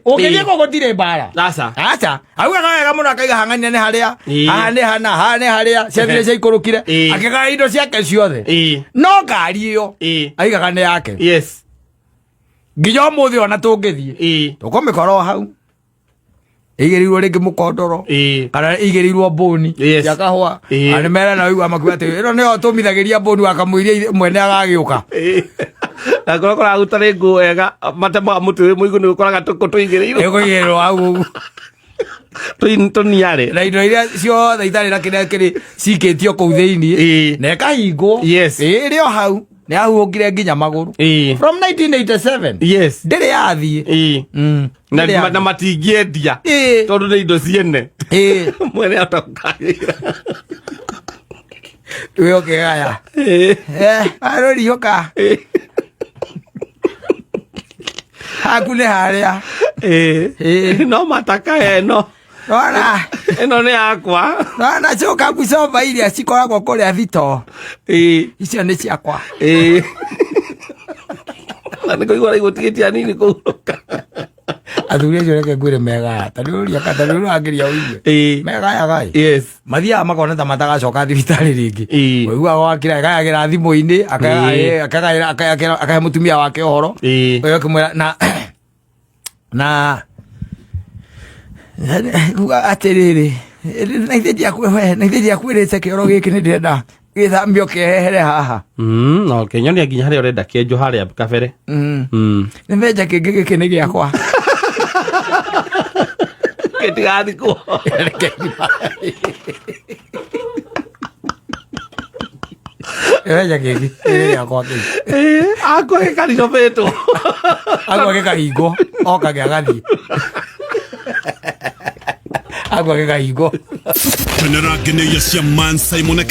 Ũngĩthiĩ kũu gũtirĩ mbara. Aca. Aca, augaga wega mũno, akaiga hang'ania nĩ harĩa, haha nĩ hana, haha nĩ harĩa ciathire ciaikũrũkire. Akĩgaya indo ciake ciothe, no ngari ĩyo aigaga nĩ yake. Nginya ũmũthĩ ona tũngĩthiĩ, tũkũmĩkora o hau ĩigĩrĩirwo rĩngĩ mũkondoro kana ĩigĩrĩirwo mbũni ya kahũa. Na nĩ merana ũigua makiuga atĩ ĩno nĩyo tũmithagĩria mbũni wakamũiria mwene agagĩũka. Na korwo kũraruta nĩ nguo wega, matemaga mũtĩ wĩ mũigũ, nĩ ũkoraga tũkũ tũigĩrĩirwo. Ĩkũigĩrĩrwo hau ũguo. Tũniarĩ. Na indo iria ciothe itarĩ na kĩrĩa kĩrĩ cikĩtio kũu thĩinĩ na ĩkahingwo. Ĩrĩ o hau, nĩ ahuhũkire nginya magũrũ. From 1987 ndĩrĩ yathiĩ. Na Ndĩrĩ yathiĩ. Na matingĩendia tondũ nĩ indo ciene. Mwene atokagĩra. Wĩ ũkĩgaya arũriũka haku nĩ harĩa. No mataka ĩno. Nona. Ĩno nĩ yakwa. Nona coka bucoba iria cikoragwo kũrĩa thitoo, icio nĩ ciakwa. Na nĩ kũigua raigua tigĩti anini kũhurũka. Athuri acio, reke ngwĩre, megaya tondũ ũria tondũ ũrangĩria ũigue. Megayaga ĩ, mathiaga makona ta matagacoka thibitarĩ rĩngĩ. Ũiguaga wakira agayagĩra thimũ-inĩ, akagaĩra, akahe mũtumia wake ũhoro ũyũ, akĩmwĩra na kuga atĩrĩrĩ, na ithe ndiakwĩrĩte kĩoro gĩkĩ nĩ ndĩrenda gĩthambio kĩehere haha. No kĩnyonia nginya harĩa ũrenda kĩenjwo harĩa kabere. Nĩ menja kĩngĩ gĩkĩ nĩ gĩakwa. Gĩtigathikwo. Menja kĩngĩ nĩ gĩakwa kĩu. Akwa gĩkaricobĩtwo. Agwa gĩkahingwo oka gĩagathiĩ agwa gĩkahingwo. Kenera ngeneia cia Man Simon.